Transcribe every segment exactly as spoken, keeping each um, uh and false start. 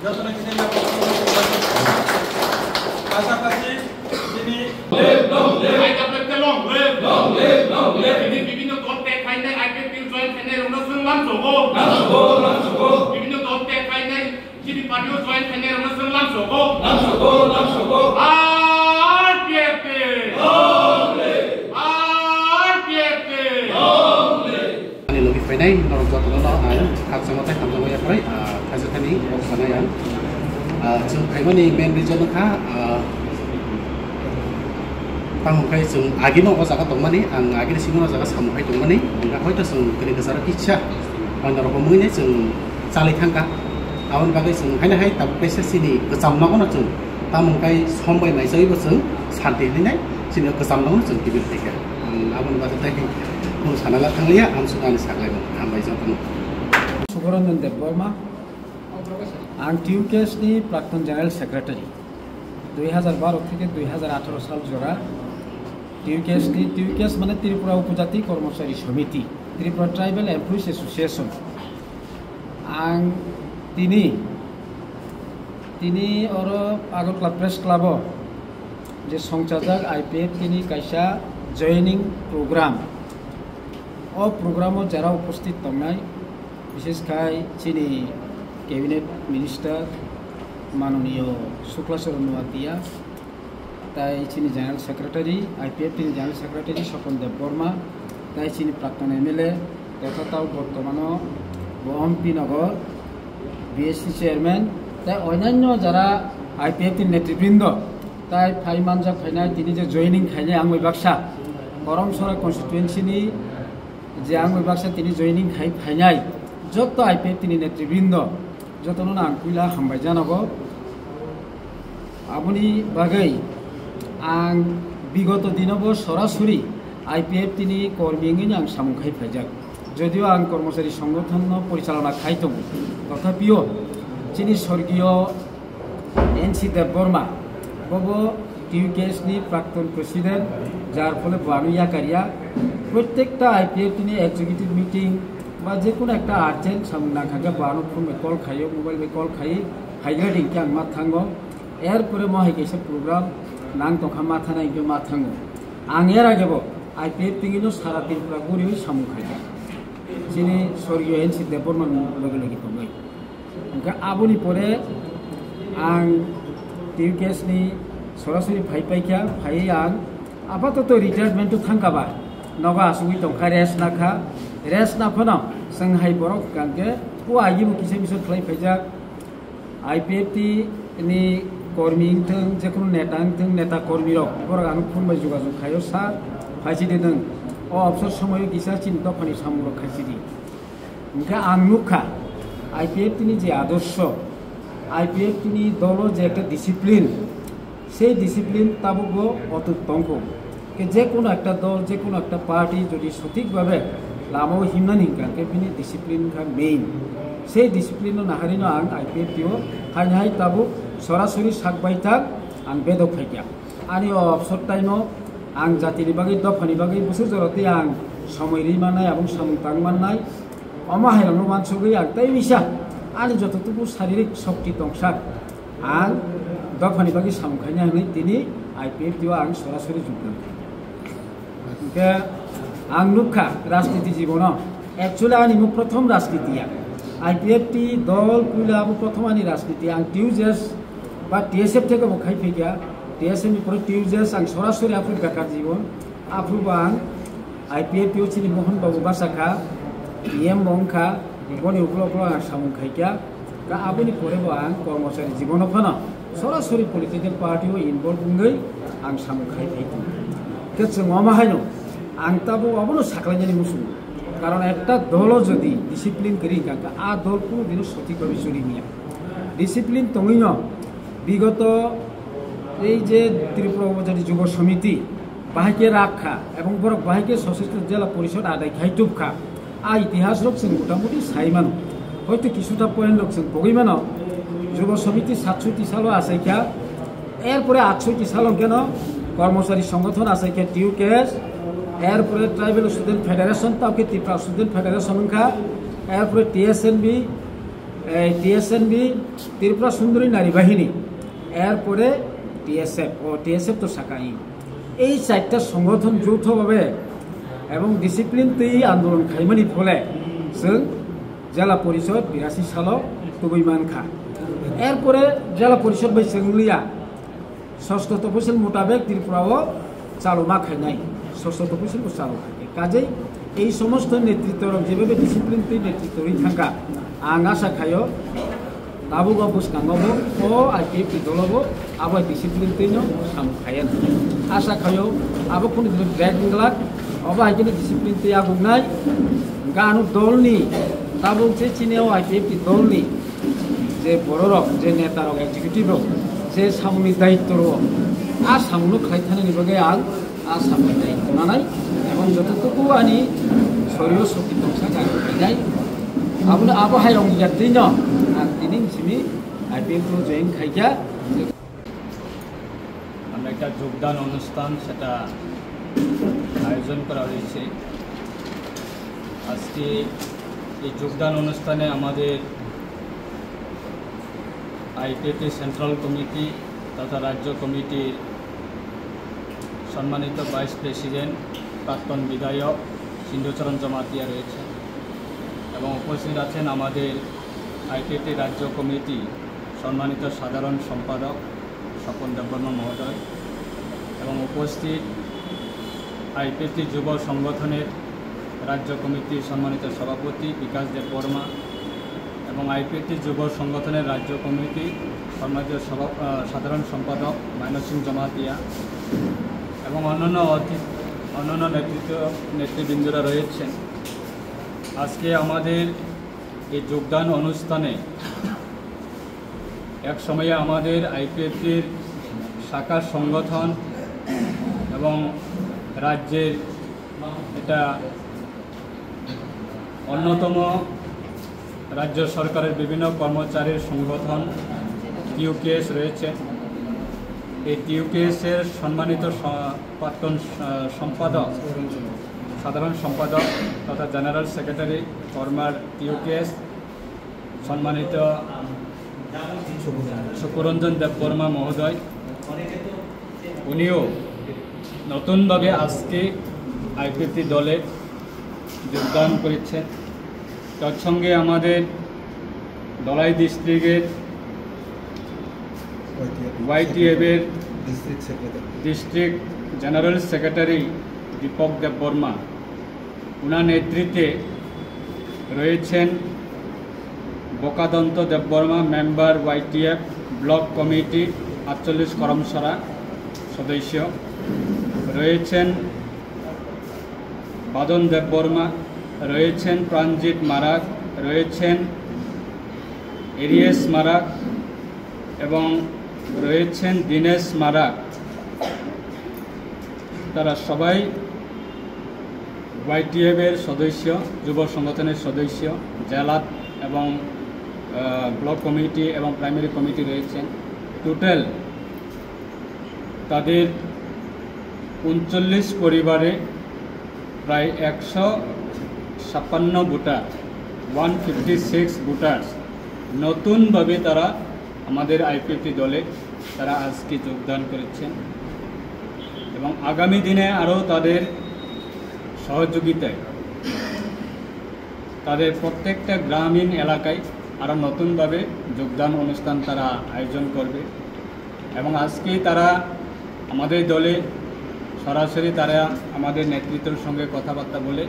Jotono kini pasapasi tini live, long live, long live, long live. Tini bibhinno dol tei khainai I P F T join khainai rokno chwng lamsogo. Lamsogo, lamsogo. Bibhinno dol tei khainai G D party o join khainai rokno chwng lamsogo. Lamsogo, lamsogo. R P F T. Long live. R P F T. Long live. Ani logi phainai norok jotono no ang khakchangma tei hamjakma yaphai, ah, khaisa thani kok sanai ang. Ah, chwng phaimani main reason wngkha, ah, tamo khe chwng agino o jaga tongmani, ang agini simi o jaga samung khai tongmani, wngkha hoito chwng tini kwcharo kisa hoi norok mungwi nai chwng chalai thangkha. Aboni bagwi chwng haino hai tabuk kaisa chini kwcham nogono chwng tamo khe som bai mai chaibo chwng santi hinwi nai chini kwcham nogono chwng kibil phaikha. Ang aboni bagwi tei kunu sana la thangliya, ang sung ani saklai mano. Hambai jotono. Suboranjan Debbarma, ang T U K S ni Prakton General Secretary, dui hajar baro theke dui hajar atharo sal jora T U K S ni, T U K S mane Tripura Upojati Kormochari Samiti, Tripura Tribal Employees Association. Ang tini, tini oro Agartala Press Club o je songchajak I P F T ni kaisa joining program. O program o jara uposthit tongnai, bishes khai chini Cabinet Minister Manoniyo Shukla Charan Noatia, tai chini General Secretary, I P F T ni General Secretary Swapan Debbarma, tai chini Prakton M L A, totha tao bortomano bo M P Nagar, B S C Chairman, tai onyanyo jara I P F T ni netribrindo, tai phai manjak phainai tini je joining khainai ang bai baksa Karamsora constituency ni je ang bai baksa tini joining khai phainai jotto I P F T ni netribrindo, jotono ang puila hambai janago. Aboni bagwi ang bigoto dinobo sorasori I P F T ni kormi wngwi ang samung khai phaijak. Jodio ang kormochari songgothonno porichalona khai tongo, tothapio chini sorgiyo N C Debbarma, bobo T U K S ni Prakton President, jar phole bo ano yakarya. Prottekta I P F T ni executive meeting ba je kono ekta urgent samung nangkha khe bo ano phone bai call khaio, mobile bai call khai, phaigra di hwnkhe ang ma thango. Erpore mo hai kaisa program nang tongkha ma thana hwnkhe ma thango. Ang er age bo I P F T ni no sara Tripura guriwi samung khaikha. Chini sorgiyo N C Debbarma loge loge tongwi. Hingke aboni pore ang T U K S ni sorasori phai paikha, phaiwi ang apatoto retirement o thangkha ba, nogo asugwi tongkha, rest nakha, rest naphano chwng hai borok hingke o agi bo kisa misa khlai phaijak, I P F T ni kormi wngthwng, jekhunu neta wngthwng, neta kormi rok borok ano phone bai jogajog khaio, sir, phaisidi nwng o obsor somoio kisa chini dophani samung rok khaisidi. Hingke ang nukha, I P F T ni je adorsho, I P F T ni dolo je ekta discipline, sei discipline tabukbo otut tongkho. Ke je kono ekta dol, je kono ekta party jodi sothik bhabe lamao himnani hingka, ke bini discipline wngkha main. Sei discipline no naharino ang I P F T o haini hai tabuk sorasori sak bai tak ang bedok phaikha. Ani o obsor time o ang jatini bagwi, dophani bagwi bwswk joroti ang somoi ri mannai, abong samung tang mannai. Omo hai rokno wansugwi ang tei misa ani joto tubu saririk shokti tongsak ang dophani bagwi samung khaina hwnwi tini I P F T o ang sorasori jogdan khaikha. Hingke ang nukha rajniti jibono, actually ani mo prothom rajniti ya. I P F T dol puila abo prothom ani rajniti, ang T U J S ba T S F theke bo khai phaikha, T S F ni pore T U J S ang sorasori aphuru bekar jibon, aphuru bo ang I P F T o chini Mohan Babu basa kha, E M bo wngkha, boni ulo ulo ang samung khaikha. Ka aboni pore bo ang kormochari jibono phano sorasori political party o involve wngwi ang samung khai phai tongo. Khe chwng omo haino ang tabuk obono saklainani muchungo. Karon ekta dolo jodi discipline kwrwi wngkha, khe a dol kunu dino sothik bhabe choli manya. Discipline tongwino bigoto ei je Tripura Upojati Jubo Samiti, bahai khe rak kha, ebong borok bahai khe Soseshwar Jela Porishod adai khai tub kha. A itihas rok chwng mota moti sai mano. Hoito kisuta point rok chwng pogwi mano. Jubo Samiti satsoti salo achai kha, erpore atsoti salo hwnkhe no Kormochari Songgothon achai kha T U K S, erpore Tribal Student Federation, tao khe Tripura Student Federation wngkha, erpore T S N B, এই টিএসএনবি, ত্রিপুরা সুন্দরী নারী বাহিনী, এরপরে টিএসএফ, ও টিএসএফ তো সাকাই। এই চারটা সংগঠন যৌথভাবে এবং ডিসিপ্লিন twi আন্দোলন খাইমানি ফলে जों জেলা পরিষদ বিরাশি সালো তুবই মানখা। এরপরে জেলা পরিষদ bai chwng liya, ষষ্ঠ তফসিল মোতাবেক ত্রিপুরাও চালু মা খাইনাই, ষষ্ঠ তফসিল ও চালু খাই। কাজেই এই সমস্ত নেতৃত্ব যেভাবে ডিসিপ্লিন twi নেতৃত্ব হয়ে থাকা, আং আশা খাইও, tabuk o bwskango bo o IPFT দলও abo discipline twi no samung khaiya. আশা খাইও abo কোনো দিন ব্রেক গ্লাক, abo hai khe discipline twi agungnai, ganu দলনি, tabuk je chini o IPFT দলনি, je bororok, je netarok, executive rok, je samungni daityo rok, a samungno khlai thanani bagwi ang a samungni daityo nanai, ebong jototuku ani sorio sokti tongsa kha khlainai, abono abo hai rok ni yatwino ang tini simi IPF no join khaikha. আমরা একটা যোগদান অনুষ্ঠান সেটা আয়োজন করা হয়েছে। আজকে এই যোগদান অনুষ্ঠানে আমাদের আইপিএফটি সেন্ট্রাল কমিটি তথা রাজ্য কমিটির সম্মানিত ভাইস প্রেসিডেন্ট, প্রাক্তন বিধায়ক সিন্ধুচরণ জমাতিয়া রয়েছেন এবং উপস্থিত আছেন আমাদের আইপিএফটি রাজ্য কমিটি সম্মানিত সাধারণ সম্পাদক স্বপন দেববর্মা মহোদয় এবং উপস্থিত আইপিএফটি যুব সংগঠনের রাজ্য কমিটির সম্মানিত সভাপতি বিকাশ দেববর্মা এবং আইপিএফটি যুব সংগঠনের রাজ্য কমিটি সম্মানিত সভা-, আহ, সাধারণ সম্পাদক মাইনর সিং জমাতিয়া এবং অন্যান্য অতি-, অন্যান্য নেতৃত্ব, নেতৃবৃন্দরা রয়েছেন। আজকে আমাদের এই যোগদান অনুষ্ঠানে এক সময়ে আমাদের আইপিএফটির শাখা সংগঠন এবং রাজ্যের এটা অন্যতম রাজ্য সরকারের বিভিন্ন কর্মচারীর সংগঠন টিইউকেএস রয়েছে। এই টিইউকেএস এর সম্মানিত স-, প্রাক্তন স-, সম্পাদক, সাধারণ সম্পাদক তথা জেনারেল সেক্রেটারি ফরমার টিইউকেএস সম্মানিত সুকুরঞ্জন দেববর্মা মহোদয়, উনিও নতুনভাবে আজকে আইপিএফটি দলে যোগদান করেছেন। তৎসঙ্গে আমাদের ধলাই ডিস্ট্রিক্টের, ওয়াইটিএফ এর district secretary, district general secretary Dipak Debbarma, ওনার নেতৃত্বে রয়েছেন Bokadanta Debbarma, member YTF block committee আটচল্লিশ করমছড়া সদস্য, রয়েছেন বাদন দেববর্মা, রয়েছেন প্রাণজিৎ মারাক, রয়েছেন এরিয়েস মারাক এবং রয়েছেন দীনেশ মারাক। তারা সবাই ওয়াইটিএফ এর সদস্য, যুব সংগঠনের সদস্য, জেলা এবং, আহ, ব্লক কমিটি এবং প্রাইমারি কমিটি রয়েছেন। টোটাল তাদের ঊনচল্লিশ পরিবারে প্রায় একশো ছাপ্পান্ন voter, one fifty six voters নতুনভাবে তারা আমাদের আইপিএফটি দলে তারা আজকে যোগদান করেছেন এবং আগামী দিনে আরও তাদের সহযোগিতায় তাদের প্রত্যেকটা গ্রামীণ এলাকায় আরও নতুনভাবে যোগদান অনুষ্ঠান তারা আয়োজন করবে এবং আজকে তারা আমাদের দলে সরাসরি তারা আমাদের নেতৃত্বের সঙ্গে কথাবার্তা বলে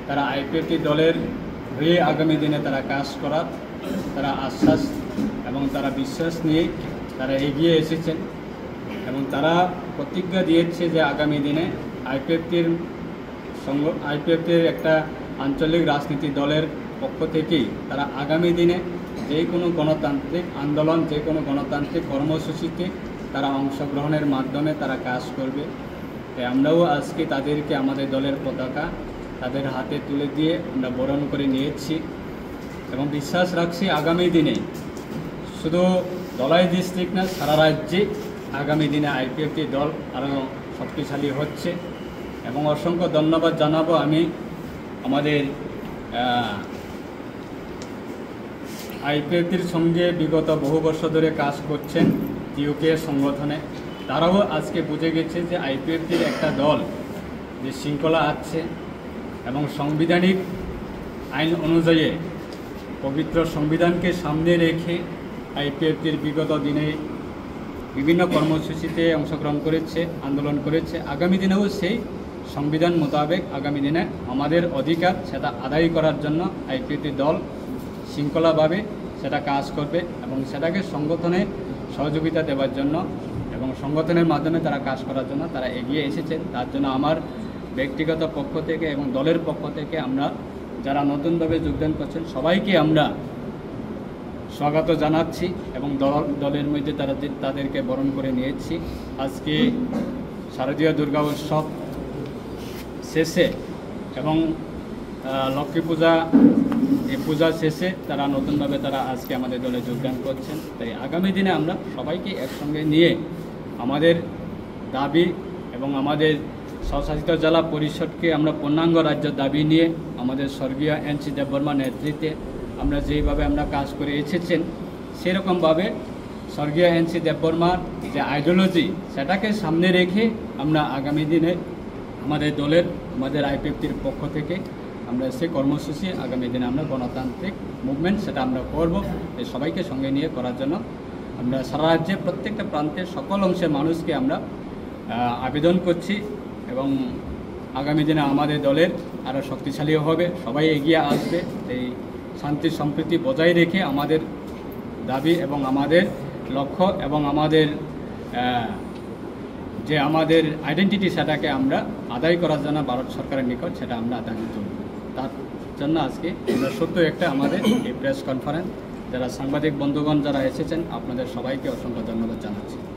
তারা আইপিএফটি দলের হয়ে আগামী দিনে তারা কাজ করার তারা আশ্বাস এবং তারা বিশ্বাস নিয়ে তারা এগিয়ে এসেছেন এবং তারা প্রতিজ্ঞা দিয়েছে যে আগামী দিনে আইপিএফটির সংগ-, আইপিএফটির একটা আঞ্চলিক রাজনীতি দলের পক্ষ থেকেই তারা আগামী দিনে যে কোনো গণতান্ত্রিক আন্দোলন, যে কোনো গণতান্ত্রিক কর্মসূচিতে তারা অংশগ্রহণের মাধ্যমে তারা কাজ করবে। তাই আমরাও আজকে তাদেরকে আমাদের দলের পতাকা তাদের হাতে তুলে দিয়ে আমরা বরণ করে নিয়েছি এবং বিশ্বাস রাখছি আগামী দিনে শুধু ধলাই ডিস্ট্রিক্ট না, সারা রাজ্যে আগামী দিনে আইপিএফটি দল আরও শক্তিশালী হচ্ছে। এবং অসংখ্য ধন্যবাদ জানাবো আমি আমাদের, আহ, আইপিএফটির সঙ্গে বিগত বহু বছর ধরে কাজ করছেন টিওকে সংগঠনে। তারাও আজকে বুঝে গেছে যে আইপিএফটির একটা দল যে শৃঙ্খলা আছে এবং সাংবিধানিক আইন অনুযায়ী পবিত্র সংবিধানকে সামনে রেখে আইপিএফটির বিগত দিনে বিভিন্ন কর্মসূচিতে অংশগ্রহণ করেছে, আন্দোলন করেছে। আগামী দিনেও সেই সংবিধান মোতাবেক আগামী দিনে আমাদের অধিকার সেটা আদায় করার জন্য আইপিএফটি দল শৃঙ্খলাভাবে সেটা কাজ করবে এবং সেটাকে সংগঠনে সহযোগিতা দেওয়ার জন্য এবং সংগঠনের মাধ্যমে তারা কাজ করার জন্য তারা এগিয়ে এসেছেন। তার জন্য আমার ব্যক্তিগত পক্ষ থেকে এবং দলের পক্ষ থেকে আমরা যারা নতুনভাবে যোগদান করছেন সবাইকে আমরা স্বাগত জানাচ্ছি এবং দল, দলের মধ্যে তারা যে, তাদেরকে বরণ করে নিয়েছি। আজকে শারদীয় দুর্গা উৎসব শেষে এবং, আহ, লক্ষ্মী পূজা, এই পূজা শেষে তারা নতুনভাবে তারা আজকে আমাদের দলে যোগদান করছেন। তাই আগামী দিনে আমরা সবাইকে একসঙ্গে নিয়ে আমাদের দাবি এবং আমাদের স্বশাসিত জেলা পরিষদকে আমরা পূর্ণাঙ্গ রাজ্য দাবি নিয়ে আমাদের স্বর্গীয় এনসি দেববর্মা নেতৃত্বে আমরা যেইভাবে আমরা কাজ করে এসেছেন, সেরকমভাবে স্বর্গীয় এনসি দেববর্মার যে আইডিওলজি, সেটাকে সামনে রেখে আমরা আগামী দিনে আমাদের দলের, আমাদের আইপিএফটির পক্ষ থেকে আমরা সেই কর্মসূচি আগামী দিনে আমরা গণতান্ত্রিক মুভমেন্ট সেটা আমরা করব। এই সবাইকে সঙ্গে নিয়ে করার জন্য আমরা সারা রাজ্যে প্রত্যেকটা প্রান্তে সকল অংশের মানুষকে আমরা, আহ, আবেদন করছি এবং আগামী দিনে আমাদের দলের আরও শক্তিশালী হবে, সবাই এগিয়ে আসবে। এই শান্তি সম্প্রীতি বজায় রেখে আমাদের দাবি এবং আমাদের লক্ষ্য এবং আমাদের, আহ, যে আমাদের আইডেন্টিটি সেটাকে আমরা আদায় করার জন্য ভারত সরকারের নিকট সেটা আমরা আদায় করব। তার জন্য আজকে আমরা ছোট্ট একটা আমাদের এই প্রেস কনফারেন্স, যারা সাংবাদিক বন্ধুগণ যারা এসেছেন আপনাদের সবাইকে অসংখ্য ধন্যবাদ জানাচ্ছি।